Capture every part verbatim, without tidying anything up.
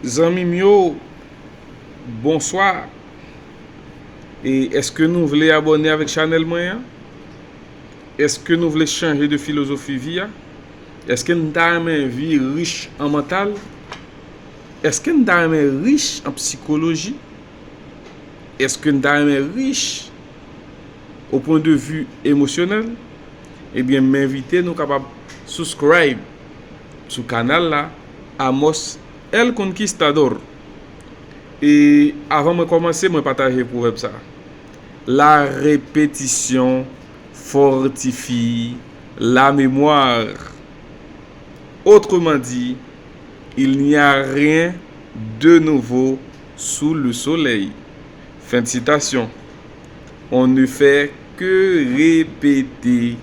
Zanmi m yo, bonswa. E èske nou vle abòne avèk chanèl mwen an? Èske nou vle chanje de filozofi vi a? Èske n ta renmen vi rich an mantal? Èske n ta renmen rich an psikoloji? Èske n ta renmen rich o pwen de vi emosyonèl? Ebyen, m envite nou kapab subscribe sou kanal la, Amos El Conquistador. E avan mwen kòmanse, mwen pataje pwovèb sa: La répétition fortifie la mémoire. Autrement dit, il n'y a rien de nouveau sous le soleil. Fin de citation. On ne fait que répéter.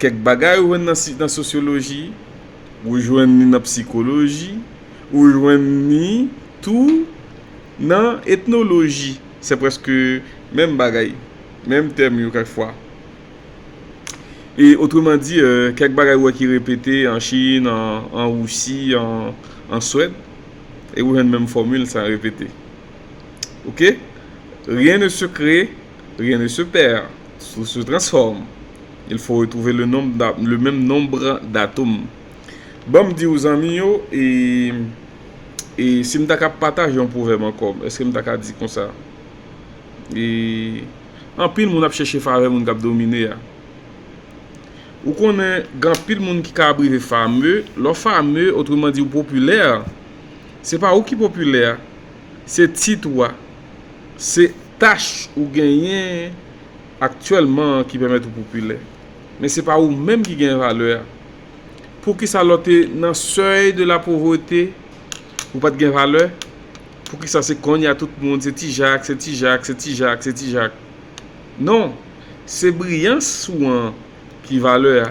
Kèk bagay ou jwenn nan, si- nan sosyoloji, ou jwenn li nan psikoloji, ou jwenn li tou nan etnoloji. Se prèske menm bagay, menm tèm yo kèk fwa. E otreman di, euh, kèk bagay ou wè ki repete an Chin, an, an Wousi, an, an Swèd, e ou jwenn menm fòmil sa repete. Ok? Rien ne se crée, rien ne se perd, tout se transforme. Il faut retrouver le nombre d'a- le même nombre d'atomes. Ban m di w, zanmi yo, e, e si m ta ka pataje yon pwovèb ankò, èske m ta ka di konsa? E anpil moun ap chèche favè moun k ap domine a. Ou konnen, gen anpil moun ki ka rive fame. Lè w fame, otreman di ou popilè, se pa ou ki popilè, se tit ou a, se tach ou genyen aktyèlman ki pèmèt ou popilè. Men se pa ou menm ki gen valè a. Poukisa lè w te nan seuil de la pauvreté, ou pa t gen valè? Poukisa se kounye a tout moun, se Ti Jak, se Ti Jak, se Ti Jak, se Ti Jak? Non, se briyans ou an ki valè a.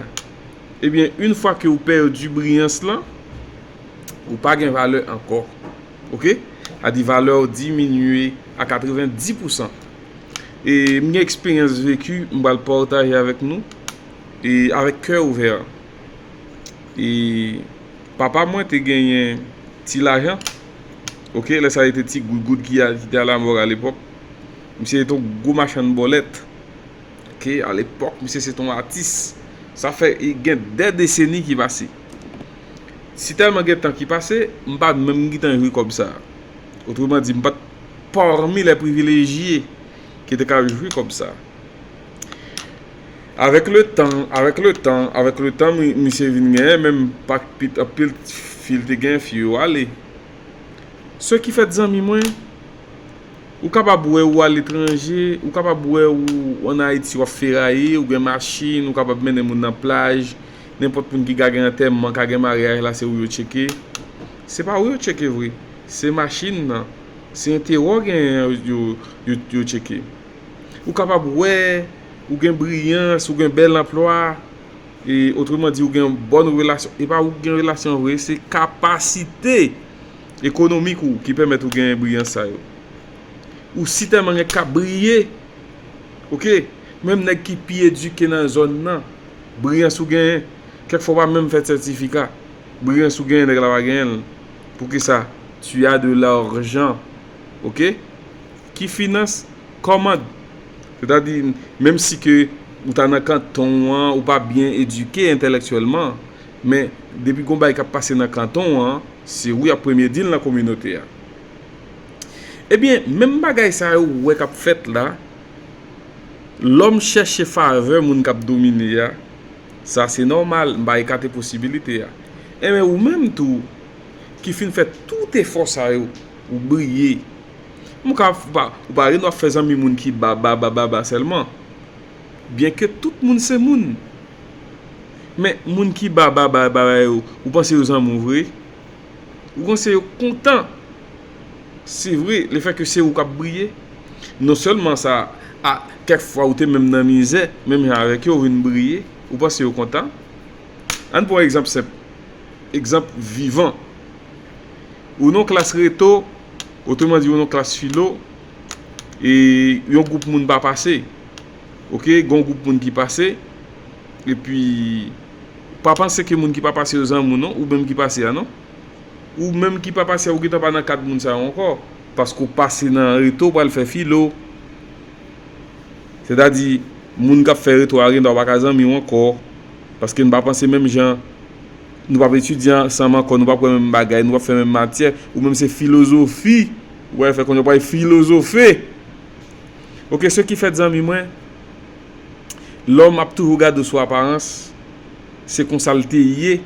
Ebyen, yon fwa ke ou pèdi briyans lan, ou pa gen valè ankò. Ok? A di valè w diminye a katrevenndis pousan. E m gen eksperyans veki, m pral pataje avèk nou, e avèk kè ouvè. E papa mwen te genyen ti lajan. Ok, lè sa yo te ti goud goud ki, a- ki te alamòd alepòk. Misye te yon gwo machann bòlèt. Ok, alepòk, misye se te yon atis. Sa fè e gen dè deseni ki pase. Si tèlman gen tan ki pase, m pa t menm gentan jwi kòb sa. Otreman di, m pa t parmi les privilégiés ki te ka jwi kòb sa. Avèk le tan, avèk le tan, avèk le tan, mi- misye vin genyen menm pak pit anpil fi l te genyen, fi yo ale. Se ki fèt, zanmi mwen, ou kapab wè ou aletranje, ou kapab wè ou ann Ayiti, w ap feraye, ou gen machin, ou kapab mennen moun nan plaj, nenpòt moun ki ka gen antèman, ka gen maryaj la, se ou yo tcheke. Se pa ou yo tcheke vre, se machin nan, se enterè w genyen an yo, yo, yo, yo tcheke. Ou kapab wè, ou gen briyans, ou gen bèl anplwa, e otreman di, ou gen yon bòn relasyon. E pa ou ki gen relasyon vre, se kapasite ekonomik ou ki pèmèt ou gen briyans sa yo. Ou si tèlman gen k ap briye, ok, menm nèg ki pi edike nan zòn nan, briyans ou genyen, kèk fwa w pa menm fè sètifika, briyans ou genyen, nèg la pa genyen l. Poukisa? Tu as de l'argent, ok? Ki finans? Kòmand. Sètadi, menm si ke ou ta nan kanton an, ou pa byen edike entèlèktyèlman, men depi gon bagay k ap pase nan kanton an, se ou y ap premye di l nan kominote a. Ebyen, menm bagay sa yo ou wè k ap fèt la, lòm chèche favè moun k ap domine a, sa se nòmal, m pa ekate posibilite a. Enben, ou menm tou, ki fin fè tout efò sa yo, ou briye. M ka, ou pa, ou pa gen dwa fè zanmi moun ki ba, ba, ba, ba, ba sèlman. Byenke tout moun se moun. Men, moun ki ba, ba, ba, ba, ba yo, ou panse yo zanmi w vre? Ou panse yo kontan? Se vre, lefètke se ou k ap briye. Non sèlman sa, a, kèk fwa ou te menm nan mizè, menm jan avèk yo, ou vin briye. Ou panse yo kontan? Ann pran yon egzanp senp. Egzanp vivan. Ou nan klas reto, otreman di, ou nan klas filo, e yon gwoup moun pa pase. Ok, gen yon gwoup moun ki pase, epi pa panse ke moun ki pa pase yo zanmi w non, ou menm ki pase a non. Ou menm ki pa pase a, ou gentan pa nan kad moun sa yo ankò. Paske w pase nan reto, w pral fè filo. Sètadi, moun k ap fè reto a gendwa pa ka zanmi w ankò. Paske n pa panse menm jan. Nou p ap etidye ansanm ankò, nou p ap wè menm bagay, nou p ap fè menm matyè. Ou menm se filozofi. Ou pral fè konnen w pral filozofe. Oke, se ki fèt zanmi mwen. Lòm ap toujou gade w sou aparans. Se konsa l te ye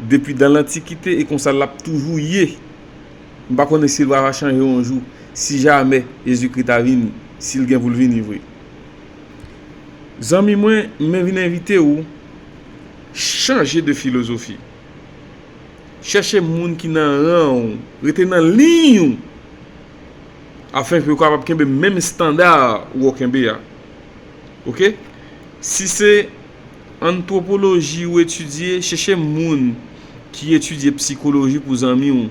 depi dan lantikite e konsa l ap toujou ye. M pa konnen si l va chanje yon jou, si jamè Jezikri ta vini, si l gen pou l vini vre. Zanmi mwen, mwen vin envite w chanje de filozofi. Chèche moun ki nan ran w, rete nan liy ou, afenke yo kapab kenbe menm estanda ou w kenbe a. Oke? Si se antwopoloji ou etidye, chèche moun ki etidye psikoloji pou zanmi w.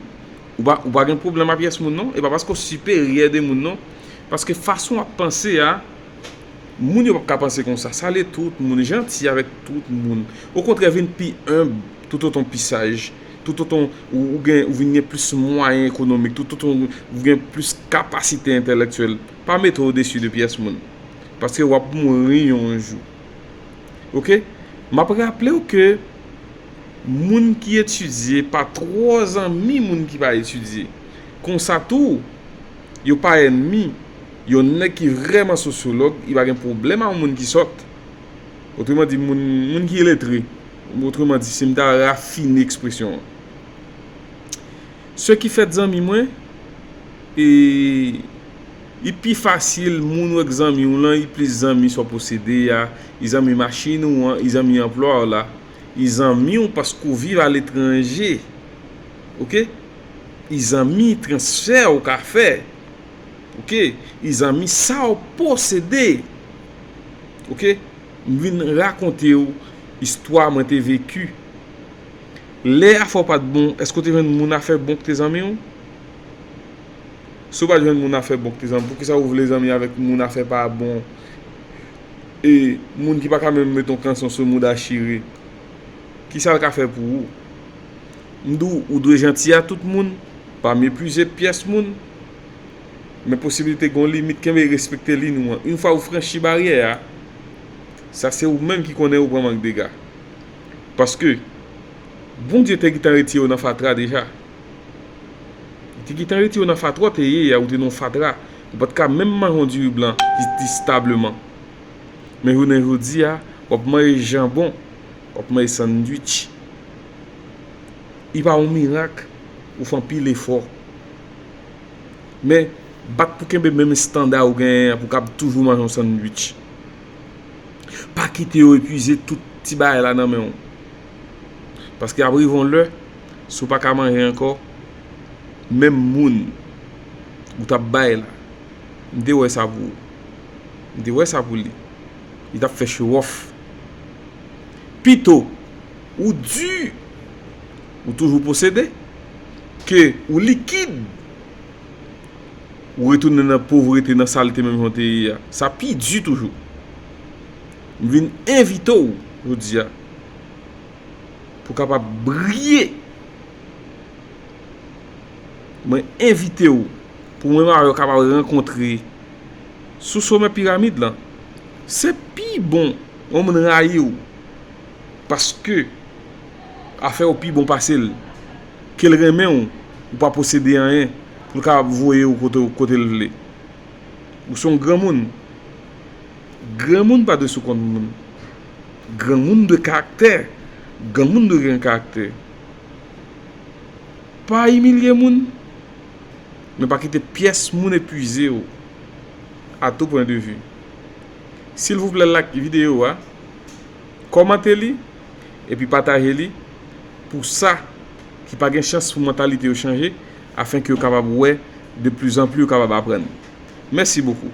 Ou pa, ou pa gen pwoblèm ak pyès moun non. E pa paske w siperyè de moun non. Paske fason w ap panse a, moun yo p ap ka panse konsa. Salye tout moun, janti avèk tout moun. Okontrè, vin pi enb, toutotan w pi saj, toutotan w, ou gen, ou vin gen plis mwayen ekonomik, toutotan w gen plis kapasite entèlektyèl. Pa mete w odesi de pyès moun. Paske w ap mouri yon jou. Oke? M ap raple w ke moun ki etidye pa twò zanmi moun ki pa etidye. Konsa tou, yo pa ènmi. Yon nèg ki vrèman sosyològ, li pa gen pwoblèm a yon moun ki sòt. Otreman di, moun, moun ki iletre. Otreman di, si m ta rafine ekspresyon an. Se ki fèt zanmi mwen, e, li pi fasil moun ou ak zanmi w lan, li plis zanmi sa w posede a, li zanmi machin ou an, li zanmi anplwa w la, li zanmi w paske w viv aletranje. Oke? Li zanmi transfè ou ka fè. Oke? Li zanmi sa w posede. Oke? M vin rakonte w istwa mwen te veki. Lè afè w pa t bon, èske w te jwenn moun afè bon ki te zanmi w? Si w pa t jwenn moun afè bon ki te zanmi w, poukisa ou vle zanmi avèk moun afè pa bon? E moun ki pa ka menm met yon kanson sou mouda chire, kisa l ka fè pou ou? M di w, ou dwe janti a tout moun, pa meprize pyès moun. Men posiblite gen yon limit, kenbe, respekte liy nou an. Yon fwa ou franchi baryè a, sa se ou menm ki konnen ou pran mank dega. Paske Bondye te gentan retire w nan fatra deja. Li te gentan retire w nan fatra w te ye a, ou te nan yon fatra. Ou pa t ka menm manje yon diri blan ki, ki stableman. Men jounen jodi a, w ap manje janbon, w ap manje sandwich. Li pa yon mirak, ou fè anpil efò. Men, bat pou kenbe menm estanda ou genyen an pou w kab toujou manje yon sandwich. Pa kite yo epuize tout ti bagay la nan men w. Paske ap rive yon lè, si w pa ka manje ankò, menm moun ou t ap bay la, m te wè sa pou ou. M te wè sa pou li. Li t ap fè show off. Pito ou di, ou toujou posede, ke ou likid, ou retounen nan povrete, nan salte menm jan w te ye a. Sa pi di toujou. M vin envite w jodi a pou w kapab briye. Mwen envite w pou mwen avè w kapab rankontre sou somè piramid lan. Se pi bon yon moun rayi w paske afè w pi bon pase l, ke l renmen w, ou pa posede anyen pou l kapab voye w kote, kote l vle. Ou se yon granmoun. Granmoun pa dwe sou kont moun. Granmoun dwe karaktè. Granmoun dwe gen karaktè. Pa imilye moun, men pa kite pyès moun epuize w. A tout pwen de vi. Silvouplè, like videyo a, kòmante li, epi pataje li pou sa ki pa gen chans pou mantalite yo chanje, afenke yo kapab wè, de plus en plus yo kapab aprann. Mèsi bokou.